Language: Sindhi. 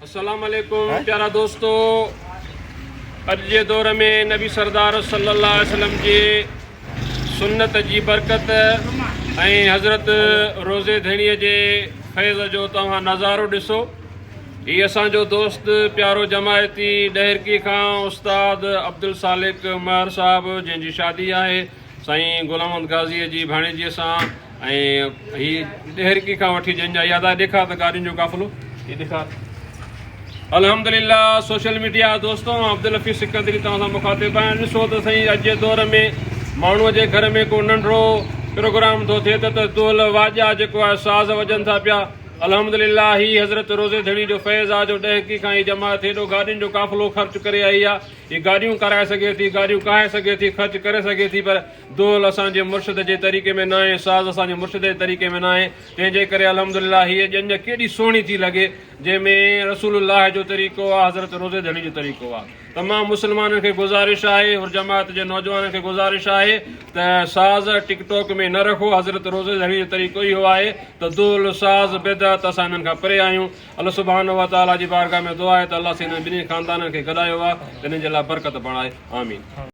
السلام عليڪم پيارا دوستو اڄ جي دور ۾ نبي سردار صلي الله عليه وسلم جي سنت جي برڪت ۽ حضرت روزي ڌڻي جي فيض جو توهان نظارو ڏسو. هي اسان جو دوست پيارو جماعتي ڏهرڪي کان استاد عبدالسالڪ مهر صاحب جنهن جي شادي آهي سائين غلام محمد غازي جي ڀاڻيجي سان ۽ هي ڏهرڪي کان وٺي جنهن جا يادا ڏيکار ته گاڏين جو قافلو هي ڏيکار. الحمدلله سوشل ميڊيا دوستو آئون عبدالحفيظ سڪندري توهان سان مخاطب آهيان ڏسو ته سائين اڄ جي دور ۾ ماڻهو جي گهر ۾ ڪو ننڍڙو پروگرام ٿو ٿئي ته ته دهل واڄا جيڪو آهي ساز وڄن ٿا پيا الحمدلله هي حضرت روزي ڌڻي جو فيض آ جو ڏهڪي کان هي جماعت هيڏو گاڏين جو قافلو خرچ ڪري آئي آ هي گاڏيون ڪرائي سگهي ٿي گاڏيون ڪاهي سگهي ٿي خرچ ڪري سگهي ٿي پر دهل اسان جي مرشد جي طريقي ۾ ناهي ساز اسان جي مرشد جي طريقي ۾ ناهي تنهن جي ڪري الحمدلله هيء ڄڃ ڪيڏي سهڻي ٿي لڳي جنهن ۾ رسول الله جو طريقو آ حضرت روزي ڌڻي جو طريقو آ. تمام مسلمانن کي گذارش آهي حر جماعت جي نوجوانن کي گذارش آهي ته ساز ٽڪ ٽوڪ ۾ نه رکو حضرت روزي ڌڻي جو طريقو اهو آهي ته دهل ساز بدعت اسان انهن کان پري آهيون الله سبحانه وتعالي جي بارگاهه ۾ دعا آهي ته الله سائين انهن ٻنهي خاندانن کي گڏايو آ ته انهن جي لاء برڪت بڻائي آمين.